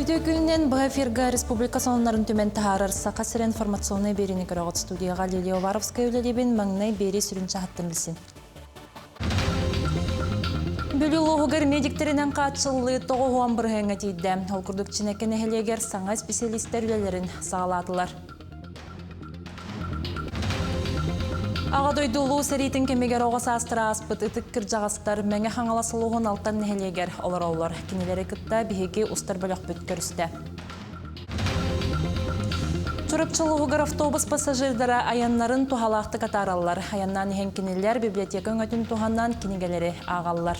Үтүө күнүнэн быһа эфирга республика сонуннарын түмэн таһаарар Саха сирэ информационнай биэриини көрөҕүт. Студияҕа Лилия Уваровская үлэлиибин, маҥнай биэрии сүрүн чаһыттан билсин. Бүлүү улууһугар медиктэринэн хааччыллыы 90 бырыһыаҥҥа тиийдэ. Ол курдук Чинэкэ нэһилиэгэр саҥа исписэлиистэр үлэлэрин саҕалаатылар. Аҕа дойду Улуу сэриитин кэмигэр оҕо саастара ааспыт ытык кырдьаҕастар Мэҥэ Хаҥалас улууһун Алтан нэһилиэгэр олороллор. Кинилэри кытта биһиги устар бөлөхпүт көрүстэ. Чурапчы улууһугар автобус пассажирдара айаннарын туһалаахтык атаараллар. Айаннаан иһэн кинилэр библиотека өҥөтүн туһанан кинигэлэри ааҕаллар.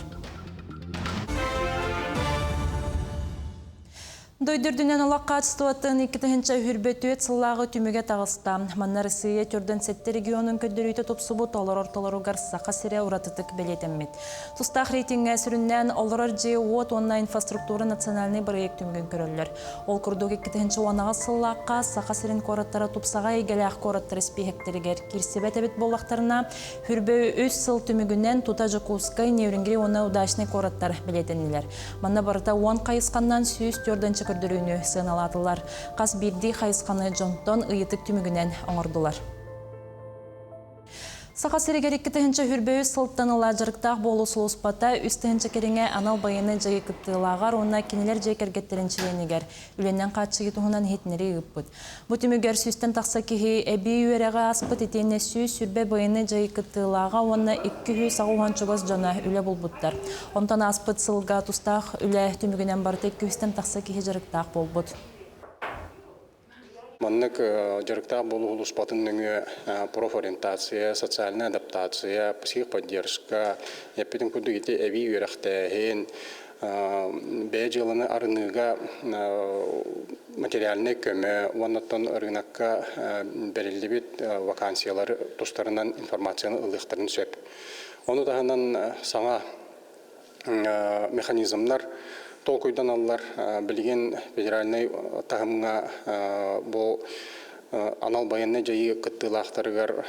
Дойду үрдүнэн олох хаачыстыбатын 2024 сыллааҕы түмүгэ таҕыста. Манна Россия 47 регионун көрдөрүүтэ тупсубут олорор толоругар Саха сирэ уратытык бэлиэтэммит. Тустаах рейтиҥҥэ сүрүннээн олорор дьиэ-уот уонна инфраструктура национальнай бырайыак түмүгүн көрөллөр. Ол курдук 2010 сыллаахха Саха сирин куораттара тупсаҕай эйгэлээх куораттар испииһэктэригэр киирсибэт эбит буоллахтарына, Хүрбэ үс сыл түмүгүнэн тута Дьокуускай, Нерюнгри уонна Удачнай куораттар бэлиэтэннилэр. Манна барыта 10 хайысханнан 104 көрдөрүүнү сыаналаатылар. Хас биирдии хайысханы дьонтон ыйытык түмүгүнэн оҥордулар. Саха сиригэр 2023 сылтан ыла дьарыктаах буолуу сулууспата 3 тыһыынча кэриҥэ анал байыаннай дьайыы кыттыылааҕар уонна кинилэр дьиэ кэргэттэрин чилиэнигэр үлэнэн хааччыйыы туһунан иһитиннэрии ыыппыт. Бу түмүгэр сүүстэн тахса киһи эбии үөрэҕи ааспыт итиэннэ 120 байыаннай дьайыы кыттыылааҕа уонна 280 чугас дьоно үлэ булбуттар. Онтон ааспыт сылга тустаах үлэ түмүгүнэн барыта 200-тэн тахса киһи дьарыктаах буолбут. Маннык дьарыктаах буолуу улууспатын нөҥүө профориентация, социальная адаптация, психподдержка, эппитин курдук ити эбии үөрэхтээһин, бэйэ дьыаланы арыныыга материальнай көмө уонна оттон ырыынакка бэриллибит вакансиялары тустарынан информацияны ылыахтарын сөп. Ону таһынан саҥа механизмнар толкуйданаллар. Билигин федеральнай таһымҥа бу анал байыаннай дьайыы кыттыылаахтарыгар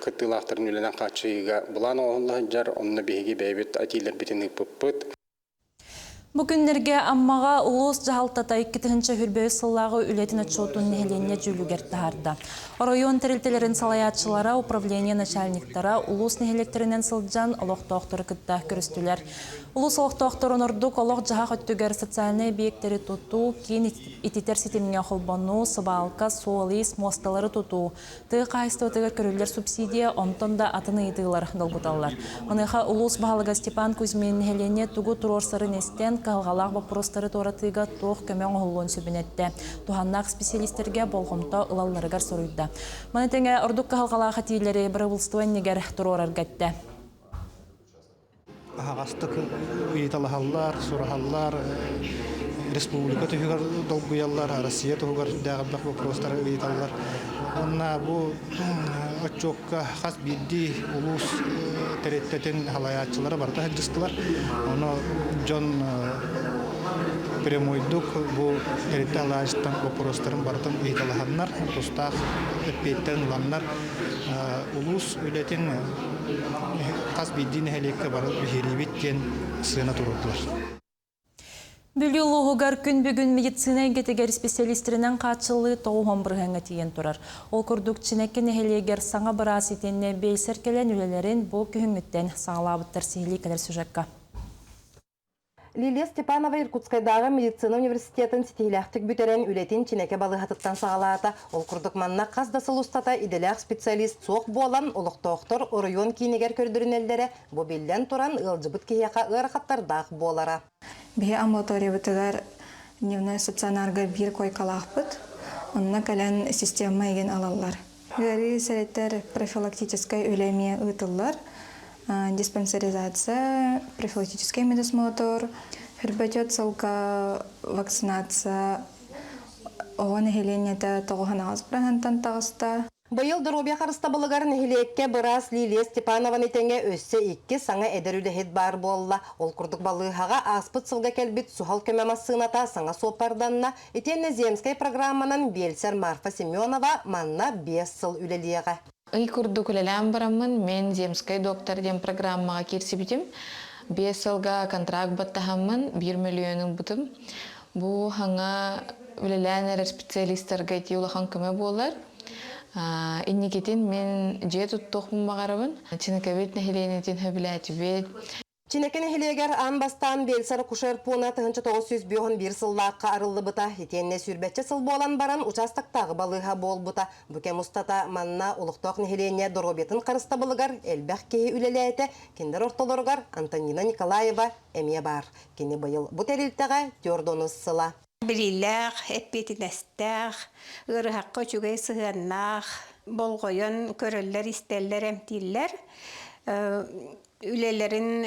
кыттыылаахтарын үлэнэн хааччыйыыга былаан оҥоһулла сылдьар. Онно биһиги бэйэбит этиилэрбитин ыыппыппыт. Бу күннэргэ Аммаҕа улуус дьаһалтата 2023 сыллааҕы үлэтин отчуотун нэһилиэнньэ дьүүлүгэр таһаарда. Оройуон тэрилтэлэрин салайааччылара, управление начальниктара улуус нэһилиэктэринэн сылдьан олохтоохтору кытта көрүстүлэр. Улуус олохтоохторун ордук олох-дьаһах өттүгэр социальнай объектэри тутуу, киин ититэр ситимҥэ холбонуу, сыбаалка, суол-иис, муосталары тутуу, тыа хаһаайыстыбатыгар көрүллэр субсидия, онтон да атын ыйытыылар долгуталлар. Маныаха улуус баһылыга Степан Кузьмин нэһилиэнньэ тугу туруорсарын истэн, кыһалҕалаах боппуруостары туоратыыга туох көмө оҥоһуллуон сөбүн эттэ. Туһааннаах специалистэргэ болҕомто ылалларыгар соруйда. Маны тэҥэ ордук кыһалҕалаах этиилэри бырабыылыстыба иннигэр туруорарга эттэ. Аһаҕастык ыйыталаһаллар, сураһаллар, республика туһугар долгуйаллар, Россия туһугар элбэх боппуруостары ыйыталлар. Уонна бу отчуокка хас биирдии улуус тэрилтэтин салайааччылара барыта сылдьыстылар. Ону дьон прямойдук бу тэрилтэ салайааччыттан боппуруостарын барытын ыйыталаһаннар, тустаах эппиэттэрин ыланнар улуус үлэтин хас биирдии нэһилиэккэ бары биһириибит диэн сыана туруордулар. Бүлүү улууһугар күн бүгүн медицина эйгэтигэр специалистэринэн хааччыллыы 90 бырыһыаҥҥа тиийэн турар. Ол курдук Чинэкки нэһилиэгэр саҥа быраас итиэннэ биэлсэр кэлэн үлэлэрин бу күһүҥҥүттэн саҕалаабыттар сиһилии кэлэр сюжекка. Лилия Степанова Иркутскайдааҕы медицина университетын ситиһиилээхтик бүтэрэн үлэтин Чинэкэ балыыһатыттан саҕалаата. Ол курдук манна хас да сыл устата идэлээх специалист суох буолан, олохтоохтор оройуон киинигэр көрдөрүнэллэрэ, бу биллэн туран ыалдьыбыт киһиэхэ ыарахаттардаах буолара. Биһи амбулаториябытыгар дневной стационарга биир койкалаахпыт. Онно кэлэн система игин алаллар. Ыарыы сэрэтэр профилактическай үлэ эмиэ ыытыллар. Диспансеризация, профилактический медосмотр, хөрбөтөт сылга вакцинация оҕо нэһилиэнньэтэ 98 бырыһыантан таҕыста. Быйыл доруобуйа харыстабылыгар нэһилиэккэ быраас Лилия Степанованы тэҥэ өссө икки саҥа эдэр үлэһит баар буолла. Ол курдук балыыһаҕа ааспыт сылга кэлбит суһал көмө массыыната саҥа суоппарданна. Итиэннэ земскэй программанан биэлсэр Марфа Семенова манна 5 сыл үлэлиэҕэ. Ый курдук үлэлээн бараммын, мен земскэй доктор диэн программаҕа киирсибитим. 5 сылга контракт баттаһаммын, 1 миллион ылбытым. Бу хаҥа үлэлээн эрэр специалистарга ити улахан көмө буолар. Инникитин мин дьиэ туттуохпун баҕарабын. Чинэкэбит нэһилиэнньэтин сөбүлээтибит. Чинэкэ нэһилиэгэр аан бастаан биэлсэр-акушер пууна 1951 сыллаахха арыллыбыта. Итиэннэ сүүрбэччэ сыл буолан баран учаастактааҕы балыыһа буолбута. Бу кэм устата манна олохтоох нэһилиэнньэ доруобуйатын харыстабылыгар элбэх киһи үлэлээтэ. Кинилэр ортолоругар Антонина Николаева эмиэ баар. Кини быйыл бу тэрилтэҕэ түөрт сыла. Билиилээх, эппиэтинэстээх, ыарыһахха үчүгэй сыһыаннаах, болҕойон көрөллөр-истэллэр, эмтииллэр. Үлэлэрин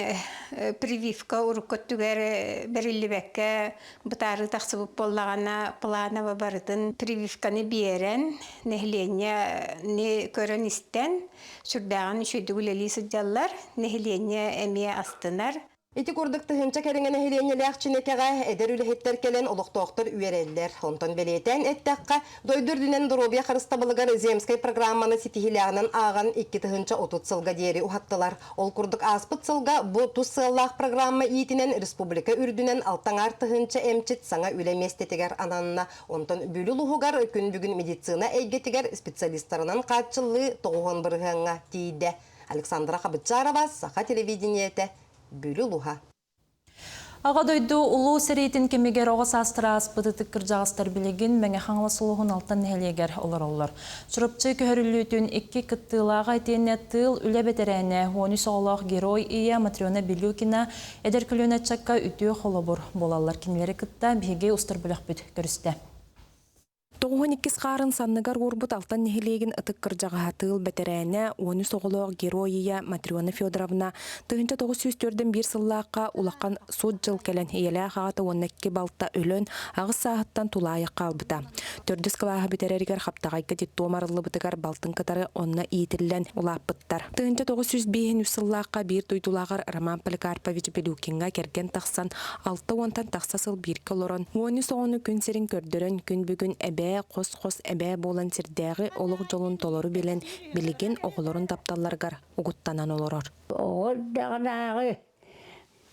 прививка урукку өттүгэр бэриллибэккэ бытаарыы тахсыбыт буоллаҕына, планово барытын прививканы биэрэн, нэһилиэнньэни көрөн-истэн, сүрдээҕин үчүгэйдик үлэлии сылдьаллар. Нэһилиэнньэ эмиэ астынар. Ити курдук тыһыынча кэриҥэ нэһилиэнньэлээх Чинэкэҕэ эдэр үлэһиттэр кэлэн олохтоохтор үөрэллэр. Онтон бэлиэтээн эттэххэ, дойду үрдүнэн доруобуйа харыстабылыгар земскэй программаны ситиһиилээҕинэн ааҕан 2030 сылга диэри уһаттылар. Ол курдук ааспыт сылга бу тус сыаллаах программа иитинэн республика үрдүнэн алтаҥаар тыһыынча эмчит саҥа үлэ миэстэтигэр ананна. Онтон Бүлүү улууһугар күн бүгүн медицина эйгэтигэр специалистарынан хааччыллыы тоҕуһуон бырыһыаҥҥа тиийдэ. Александра Хабытчарова, Саха телевидениетэ, Бүлүү улууһа. Аҕа дойду Улуу сэриитин кэмигэр оҕо саастара ааспыт ытык кырдьаҕастар билигин Мэҥэ Хаҥалас улууһун Алтан нэһилиэгэр олороллор. Чурапчы көһөрүллүүтүн икки кыттыылааҕа итиэннэ тыыл үлэ бэтэрээнэ, 13 оҕолоох герой ийэ Матрена Билюкина эдэр көлүөнэ ыччакка үтүө холобур буолаллар. Кинилэри кытта биһиги устар бөлөхпүт көрүстэ. Тоҕуһун иккис хаарын санныгар уурбут Алтан нэһилиэгин ытык кырдьаҕаһа тыыл бэтэрээнэ, 13 оҕолоох герой ийэ Матрена Федоровна 1941 сыллаахха улахан сут дьыл кэлэн ийэлээх аҕата уонна икки балта өлөн, аҕыс сааһыттан тулаайах хаалбыта. Төрдүс кылааһы бүтэрэригэр Хаптаҕайга детдом арыллыбытыгар балтын кытары онно иитиллэн улааппыттар. 1905 сыллаахха биир дойдулааҕар Роман Поликарпович Белюкиҥҥа кэргэн тахсан алта уонтан тахса сыл бииргэ олорон, 13 оҕону күн сирин көрдөрөн, күн бүгүн эбээ, хос-хос эбээ буолан сирдээҕи олох дьолун толору билэн, билигин оҕолорун тапталларыгар угуттанан олорор. Оҕо эрдэҕинээҕи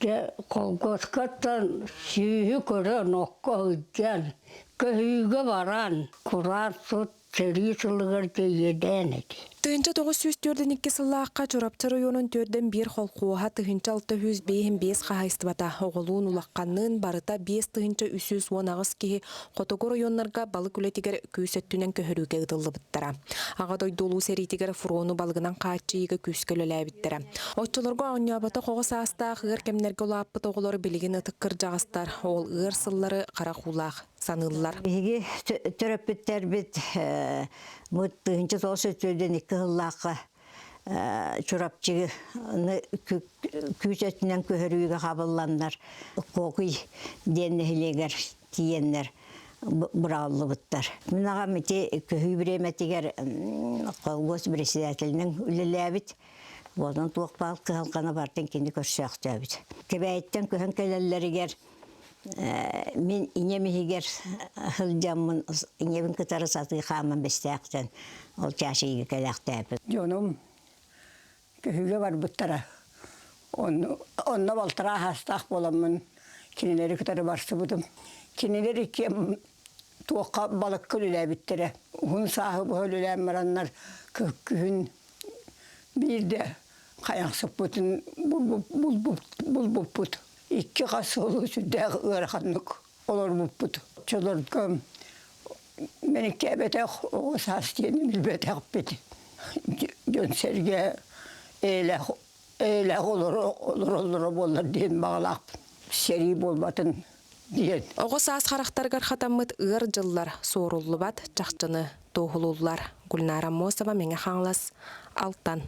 дьэ колгоскаттан сүүһү көрөн, окко сылдьан, көһүүгэ баран, кураан сут Сэрии сылыгар дьэ иэдээн этэ. 1942 сыллаахха Чурапчы оройуонун төрдөн биир холкуоһа 1655 хаһаайыстыбата оҕолуун улахханныын барыта 5318 киһи хотугу оройуоннарга балык үлэтигэр күүс өттүнэн көһөрүүгэ ыытыллыбыттара. Аҕа дойду Улуу сэриитигэр фрону балыгынан хааччыйыыга күүскэ үлэлээбиттэрэ. Оччолорго оонньооботох оҕо саастаах ыар кэмнэргэ улааппыт оҕолор билигин ытык кырдьаҕастар, ол ыар сыллары харах уулаах саныыллар. Биһиги төрөппүттэрбит бу 1942 сыллаахха Чурапчыны күүс өттүнэн көһөрүүгэ хабылланнар Куокуй диэн нэһилиэгэр тиийэннэр быраҕыллыбыттар. Мин аҕам ити көһүү бириэмэтигэр колхоз председателинэн үлэлээбит. Буолан туох баар кыһалҕаны барытын кини көрсөөхтөөбүт. Кэбээйиттэн көһөн кэлэллэригэр Мин ийэм иһигэр сылдьаммын ийэбин кытары сатыы хааман бэстээхтэн ол чаашыйга кэлээхтээппит. Дьонум көһүүгэ барбыттара. Онно, онно балтараа саастаах буоламмын кинилэри кытары барсыбытым. Кинилэр иккиэн туохха балыкка үлэлээбиттэрэ. Уһун сааһы быһа үлэлээн бараннар күһүн биирдэ хайахсыппытын булбуппут. Икки хас сыл сүрдээх ыараханнык олорбуппут. Оччолорго мэниккээбэтэх оҕо саас диэни билбэтэхпит. Дьон-сэргэ эйэлээх эйэлээх олороллоро буоллар диэн баҕалаахпын. Сэрии буолбатын диэн. Оҕо саас харахтарыгар хатаммыт ыар дьыллар суоруллубат чахчыны туоһулууллар. Гульнара Мосова, Мэҥэ Хаҥалас, Алтан.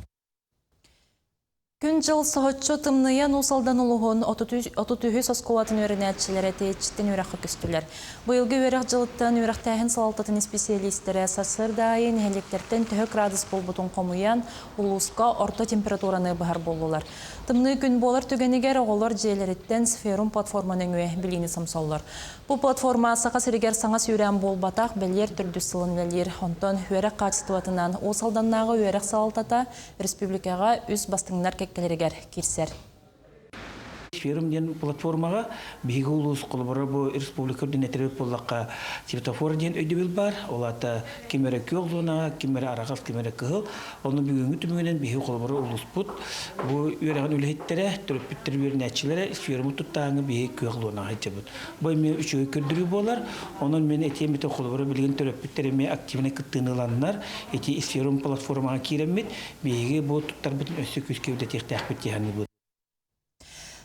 Күн-дьыл соһуччу тымныйан Уус Алдан улууһун 33 оскуолатын үөрэнээччилэрэ тэйиччиттэн үөрэххэ көстүлэр. Быйылгы үөрэх дьылыттан үөрэхтээһин салалтатын исписэлиистэрэ сарсыарда аайы нэһилиэктэртэн төһө кыраадыс буолбутун хомуйан, улууска орто температураны быһар буоллулар. Тымныы күн буолар түгэнигэр оҕолор дьиэлэриттэн Сферум платформа нөҥүө билиини сомсоллор. Бу платформа Саха сиригэр саҥа сүүрээн буолбатах, бэлиэр төрдүс сылын үлэлиир. Онтон үөрэх хаачыстыбатынан Уус Алданнааҕы үөрэх салалтата республикаҕа үс бастыҥнар кэккэлэригэр киирсэр. Сферум диэн платформаҕа биһиги улуус холобура бу республика үрдүнэн этэрбит буоллахха светофор диэн өйдөбүл баар. Ол аата ким эрэ күөх зонаҕа, ким эрэ араҕас, ким эрэ кыһыл. Ону бүгүҥҥү түмүгүнэн биһиги холобура улууспут бу үөрэҕин үлэһиттэрэ, төрөппүттэр үөрэнээччилэрэ сферуму туттааҥы биһиги күөх зонаҕа сылдьабыт. Бу эмиэ үчүгэй көрдөрүү буолар. Онон мин этиэм этэ холобура билигин төрөппүттэр эмиэ активнай кыттыыны ыланнар ити сферум платформаҕа киирэммит биһиги бу туттарбытын өссө күүскэ үрдэтиэхтээхпит дии саныыбын.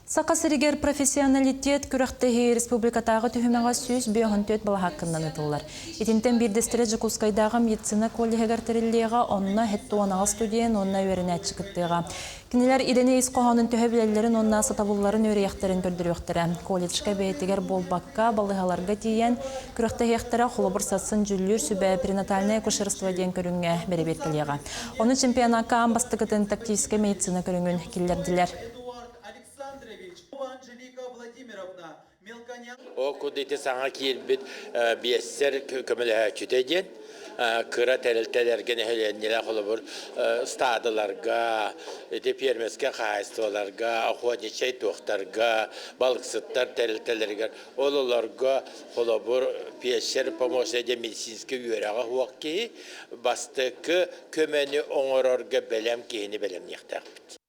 Саха сиригэр профессионалитет күрэхтэһии республикатааҕы түһүмэҕэ 154 балаһаакканан ыытыллар. Итинтэн биирдэстэрэ Дьокуускайдааҕы медицина коллеһыгар тэриллиэҕэ, онно 78 студент уонна үөрэнээччи кыттыаҕа. Кинилэр идэни ис хоһоонун төһө билэллэрин уонна сатабылларын үөрүйэхтэрин көрдөрүөхтэрэ. Колледжка бэйэтигэр буолбакка, балыыһаларга тиийэн күрэхтэһиэхтэрэ, холобур, сарсын дьүүллүүр сүбэ перинатальное акушерство диэн көрүҥҥэ бэрэбиэркэлиэҕэ. Ону чемпионакка аан бастакытын тактическай медицина көрүҥүн киллэрдилэр. Ол курдук ити саҥа киирбит биэссэр көмөлөһөөччүтэ диэн кыра тэрилтэлэргэ нэһилиэнньэлээх холобур стадаларга, ити фермерскэй хаһаайыстыбаларга, охотничай туохтарга, балыксыттар тэрилтэлэригэр ол олорго холобур фельдшер помощник диэн медицинскэй үөрэҕэ суох киһи бастакы көмөнү оҥорорго бэлэм киһини бэлэмниэхтээхпит.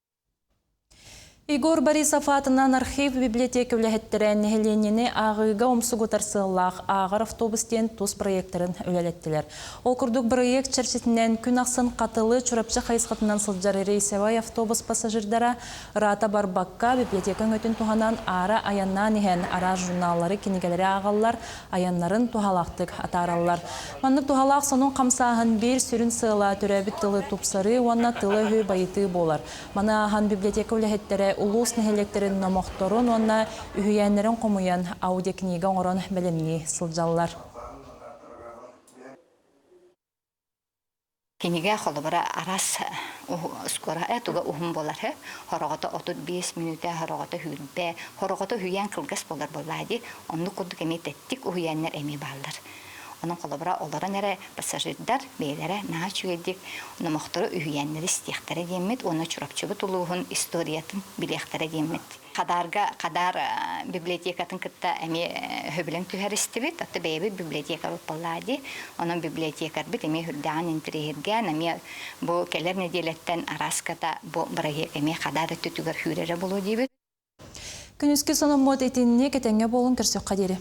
Егор Борисов аатынан архив библиотека үлэһиттэрэ нэһилиэнньэни ааҕыыга умсугутар сыаллаах Ааҕар автобус диэн тус проектарын үлэлэттилэр. Ол курдук бырайыак чэрчитинэн күн ахсын Хатылы, Чурапчы хайысхатынан сылдьар рейсовай автобус пассажирдара ыраата барбакка библиотека өҥөтүн туһанан аара айаннаан иһэн араас журналлары, кинигэлэри ааҕаллар, айаннарын туһалаахтык атаараллар. Маннык туһалаах сонун хамсааһын биир сүрүн сыала төрөөбүт тылы тупсарыы уонна тылы-өһү байытыы буолар. Маны ааһан библиотека үлэһиттэрэ улуус нэһилиэктэрин номохторун уонна үһүйээннэрин хомуйан аудиокнига оҥорон бэлэмнии сылдьаллар. Кинигэ холобура араас скоро туга уһун буолар хороҕото 35 мүнүүтэ, хороҕото сүүрбэ, хороҕото үһүйээн кылгас буолар буоллаа дии. Оннук курдук эмиэ тэттик уһуйааннар эмиэ бааллар. Онон холобура олорон эрэ пассажирдар бэйэлэрэ наһаа үчүгэйдик номохтору үһүйээннэри истиэхтэрэ диэммит уонна Чурапчыбыт улууһун историятын билиэхтэрэ диэммит. Хадаарга Хадаар библиотекатын кытта эмиэ сөбүлэҥ түһэристибит. Оттон бэйэбит библиотекабыт буоллаа дии. Онон библиотекарбыт эмиэ сүрдээҕин интэриэһиргээн, эмиэ бу кэлэр нэдиэлэттэн арааската бу бырайыак эмиэ Хадаар өттүтүгэр сүүрэрэ буолуо диибит. Күнүскү сонуммут итинник этэҥҥэ буолун көрсөххө диэри.